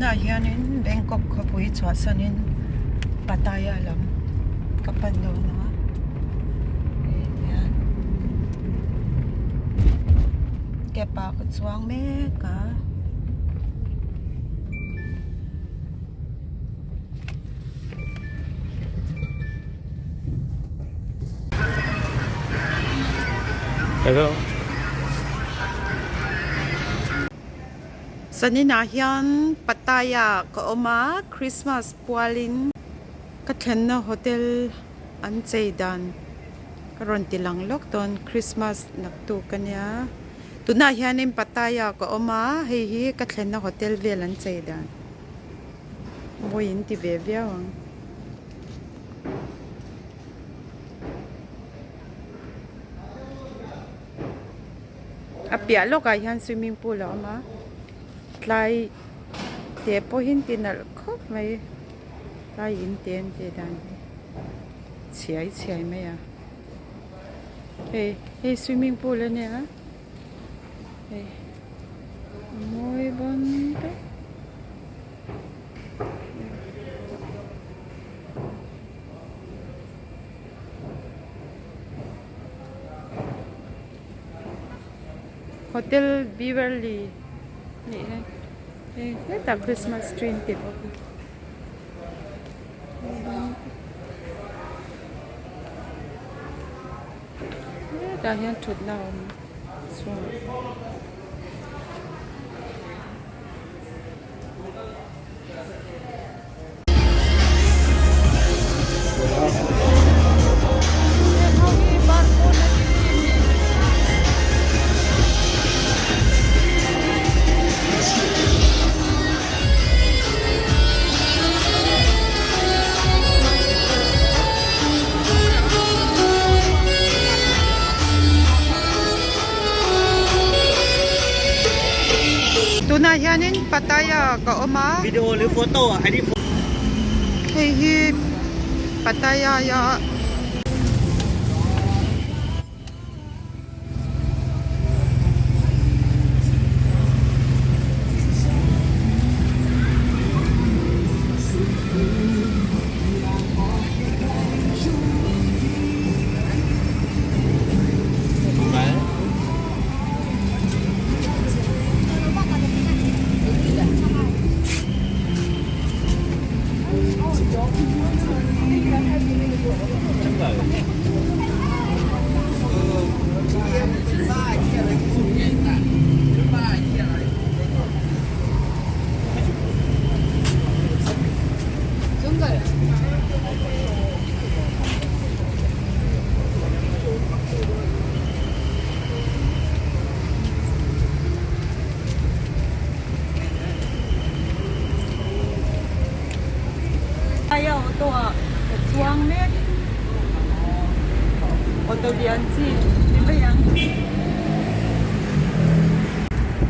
Tunah hianin Bangkok khawpui chhuahsanin Pattaya lam ka pan dawn a hei hian cab ah ka chuang mek a. Hello. Zaninah hian Pattaya ka awm a, Christmas pualin ka thlenna hotel an chei dan ka rawn ti lang lawk dawn, Christmas naktuk a nia. Tunah hianin Pattaya ka awm a, hei hi ka thlenna hotel vel an chei dan. Mawi in ti ve viau ang. A piah lawkah hian swimming pool a awm a tlai te pawhin ti nalh khawp mai tlai in te an tih dan hi chhiai chhiai mai a hei hei swimming pool a nia hei a mawi bawn tawp. Hotel Beverly nih hi hei hetah Christmas tree an ti bawk a hetah hian thutna a awm chuan. Tunah hianin Pattaya ka awm a. Hei hi Pattaya a Auto ah ka chuang mek auto lian chi ni mai ang.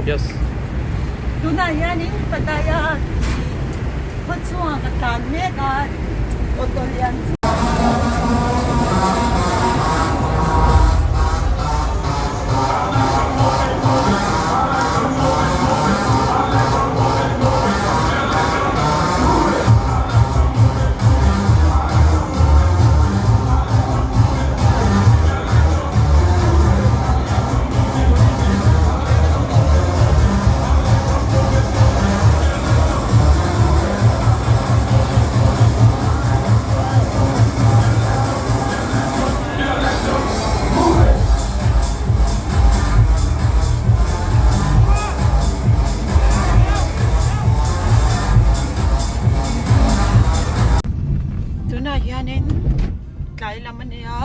Yes. Tunah hianin Pattaya khaw chhungah ka tlan mek a auto lian chi. Tunah hianin tlai lam a ni a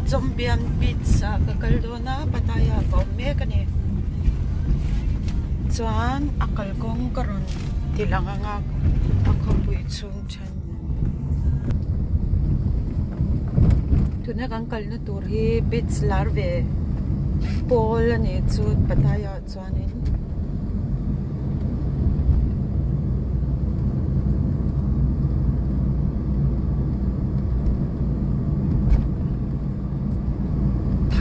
Chawmbian beach ah ka kal dawn a Pattaya ah ka awm mek a ni chuan a kalkawng ka rawn ti lang ang a a khawpui chhung then tuna kan kalna tur hi beach lar ve pawl a ni chu Pattaya ah chuanin.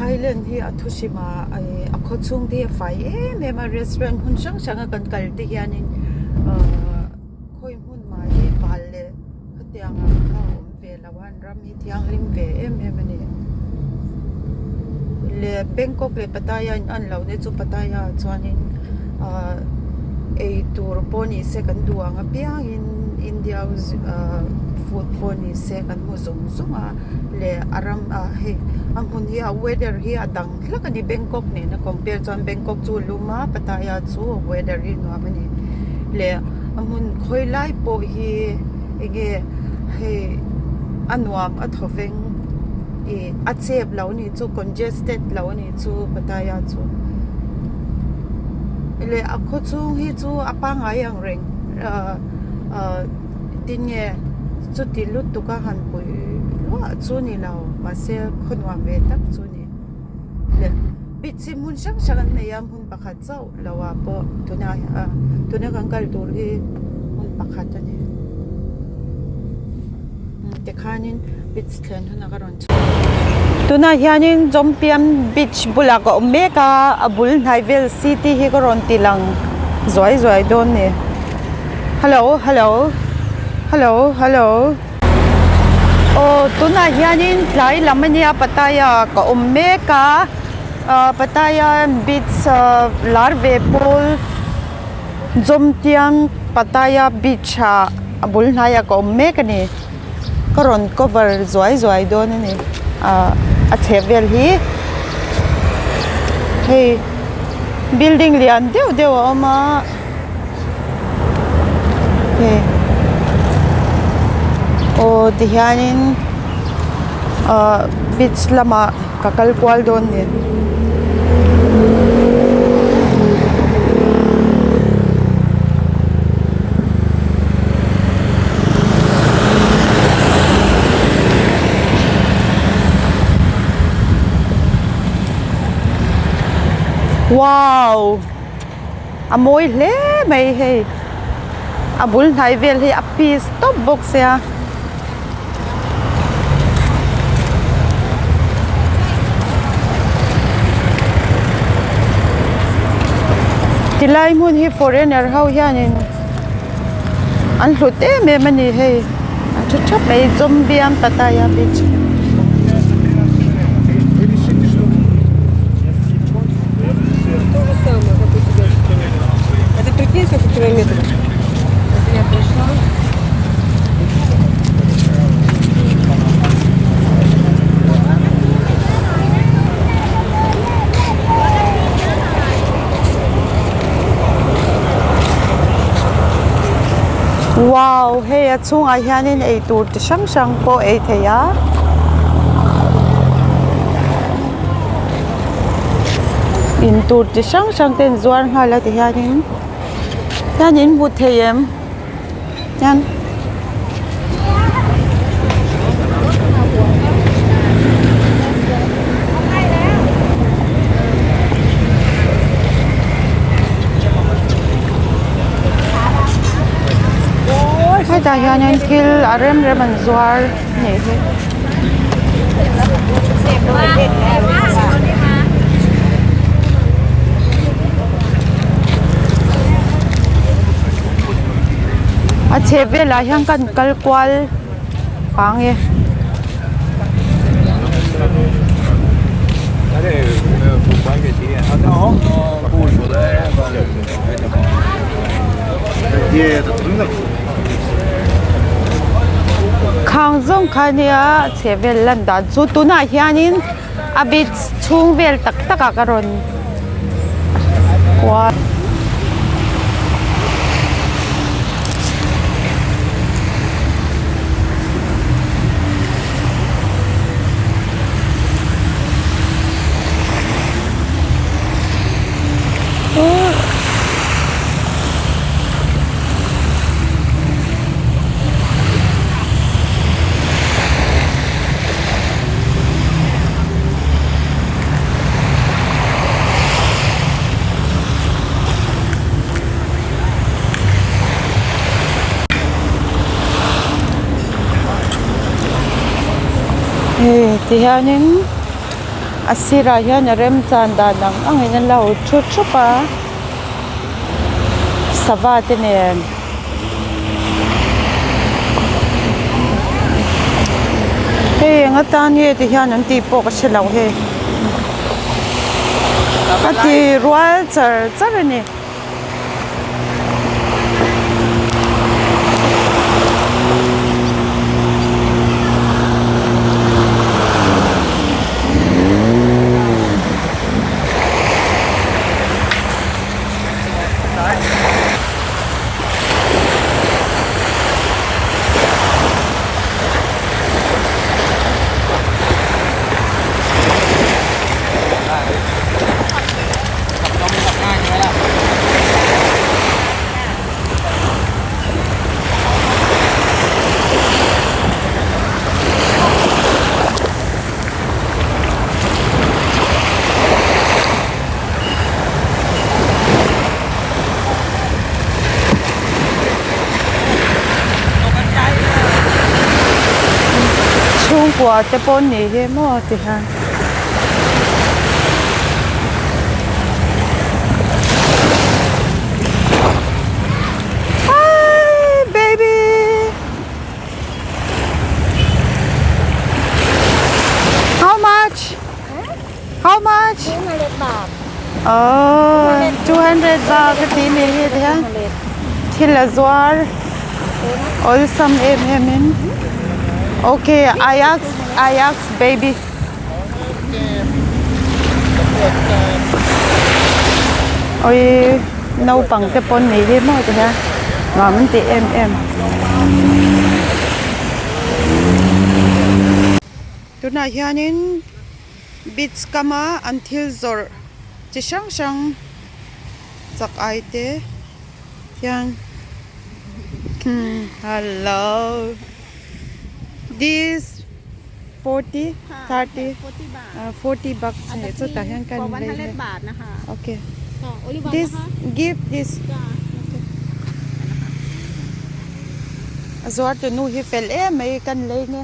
Thailand hi a thuhrim a a khaw chhung te hi a fai em em a restaurant hmun hrang hrang a kan kal te hianin. Khatiang ang kha a awm ve lo a, an ram hi thianghlim ve em em a ni. Leh Bangkok leh Pattaya in an lohna chu Pattaya ah chuanin ahh ei tur pawh ni se kan duh ang apiangin India ahh food pawh ni se kan hmu zung zung a leh a ram ah hei a hmun hi a weather hi a dang hlak a ni Bangkok nena compare chuan Bangkok chu a lum a Pattaya chu a weather hi nuam a ni leh a hmun khawi lai pawh hi enge hei a nuam a thaw veng ih a chep lo a nih chu congested lo a nih chu Pattaya chu leh a khaw chhung hi chu a pangngai ang reng ahh ahh tin nge chuti lutuk a han pui luah chu ni lo mahse khaw nuam ve tak chu a ni leh beach hi hmun hrang hrang an nei a hmun pakhat chauh lo ah pawh tunah ah tuna kan kal tur hi hmun pakhat a ni tikhanin beach thlen hunah ka rawn chhuak tunah hianin Jompian beach bulah ka awm mek a a bul hnai vel city hi ka rawn ti lang zuai zuai dawn a ni hello hello hello hello aw tunah hianin tlai lam ania Pattaya ka awm mek a ah Pattaya beach ah lar ve pawl Jomtian Pattaya beach ah a bul hnaiah ka awm mek a ni ka rawn cover zuai zuai dawn a ni ah a chheh vel hi hei building lian deuh deuh a awm a hei aw tihianin ah beach lamah ka kal kual dawn a ni. Wow a mawi hle mai hei a bul hnai vel hi a peace tawp bawk sia. Tilai hmun hi foreigner ho hianin an hlut em em a ni hei an tha thap mai Jombiam Pattaya beach. Wow hei a chhungah hianin eitur chi hrang hrang pawh ei thei a. In tur chi hrang hrang te an zuar nghal a ti hianin hian in hmu thei em hian. Hetah hianin thil a rem rem an zuar a nih hi. A chheh velah hian kan kal kual pang e. Khang zawng kha nia a chheh vel lan dan chu tunah hianin a beach chhung vel tak tak ah ka rawn kual. Hei ti hianin a sirah hian a remchan dan ang angin an lo thu thup a sava te nen. Hei eng atan nge ti hian an tih pawh ka hre lo hei. A ti rual char char a ni. Chhungkua te pawh ni hi maw ti hian. Hi baby. How much? How much? 200 baht. Oh, 200 baht ka ti ni hi ti hian thil a zuar awlsam em em in. Okay, I ask I ask baby. Oi naupang te pawn nei hi maw ti hian nuam an ti em em. Tunah hianin beach kama an thil zawrh chi hrang hrang chak ai te hian hello this 40 30 40 bucks chutah hian kan lei mek okay this give this a zuar tu nu hi fel em mai kan lei nge.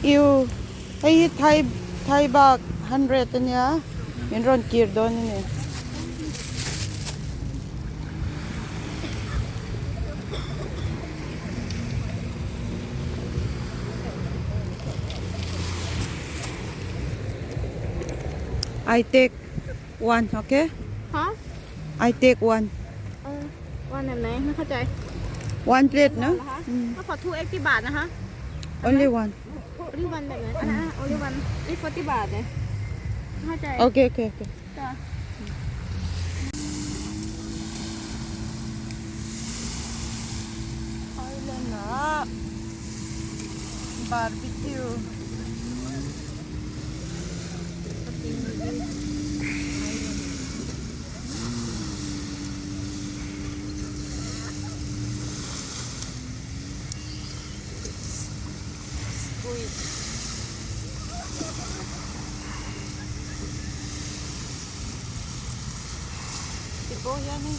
Iu hei hi thai thai bak hundred ania min rawn kir dawn a ni. I take one okay Huh? I take one วันแบบไหนไม่เข้าใจ one plate no เหรอคะก็ขอ280บาทนะคะ only one only one แบบไหนอันนั้น only one นี่40บาทเนี่ยเข้าใจ okay okay okay จ้ะ Island ah barbecue squid ti pawh hianin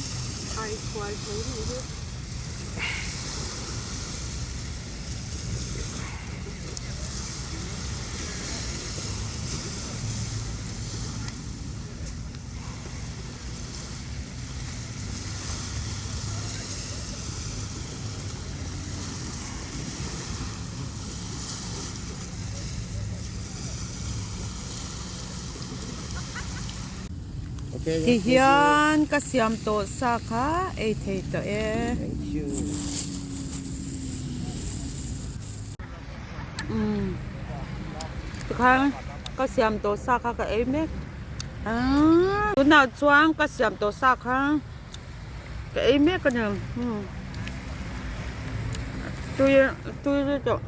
a ri khual thei nih hi. Ti hian ka siam tawh sa kha ei thei tawh e. Umm tikhan ka siam tawh sa kha ka ei mek aaa tunah chuan ka siam tawh sa kha ka ei mek a ni umm tui tui lutuk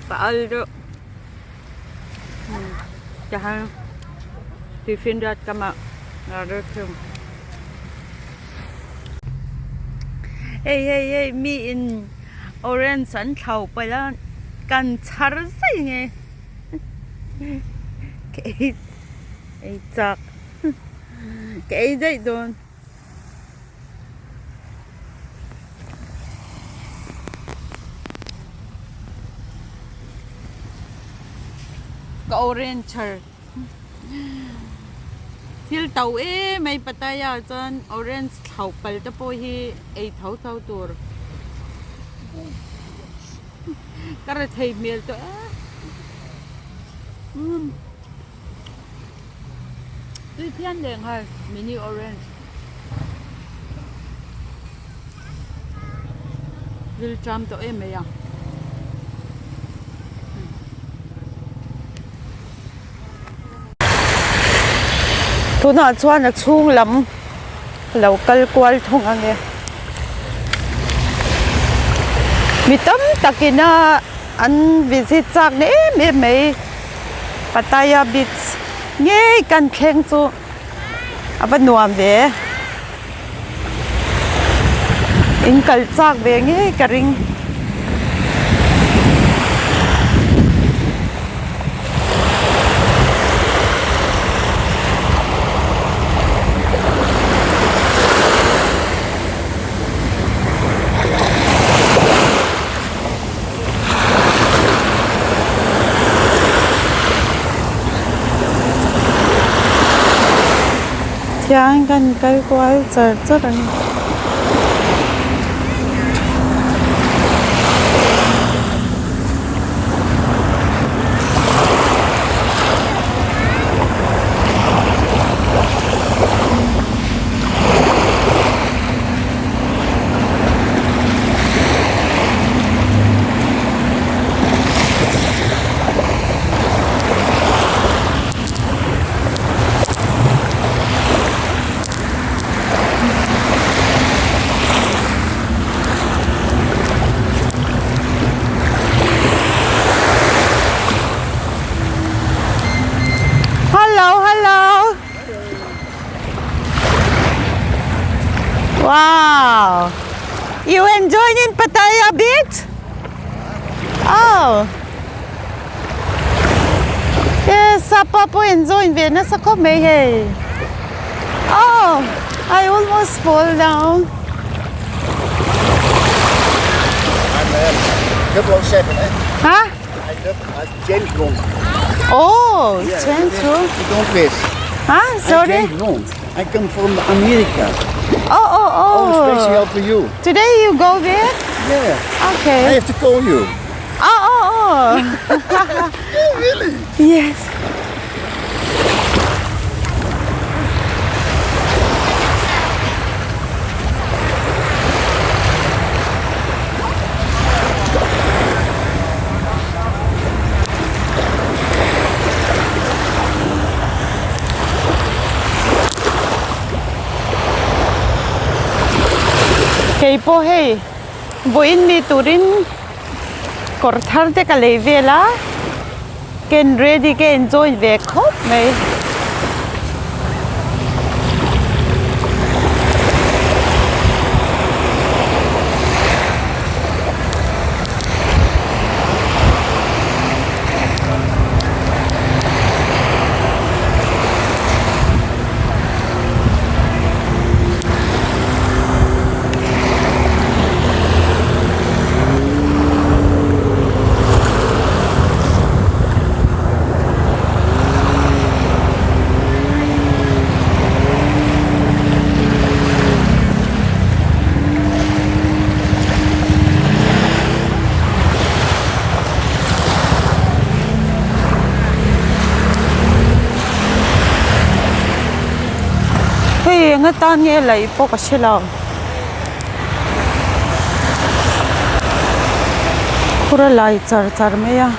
ka al deuh tikhan tiffin riat kam ah Hei hei hei mi in orange an thlo palh a kan chhar zai nge ka ei ei chak ka ei daih dawn. Ka orange har. Thil to em mai Pattaya ah chuan orange thlauh pal te pawh hi ei tho tho tur. Ka ra thei hmel tawh em. Tui phian leh nghal mini orange. Ril ṭam tawh em mai a. Tunah chuan a chhung lam lo kal kual thung ang e. Mi tam takin a an visit chak na em em mai Pattaya beach ngei kan thleng chu a va nuam ve. In kal chak ve ngei ka ring. Thian kan kal kual char char a ni. Hello, hello. Wow. You enjoying in Pattaya Beach? Oh. Yes, sapa pawh enjoy ve nasa khawp mai hei. Oh, I almost fall down. I'm 007, eh? Huh? I I'm James Bond. Oh, James Bond. You don't miss. Huh? Sorry? I'm James Bond. I come from America. Oh, oh, oh. Oh, special for you. Today you go there? Yeah. Okay. I have to call you. Oh, oh, oh. Really? Yes. Kei pawh hei vawiin mi turin kawr thar te ka lei vel a ken ready ka enjoy ve khawp mai. Hei eng atan nge laih pawh ka hre lo khur a lai char char mai a.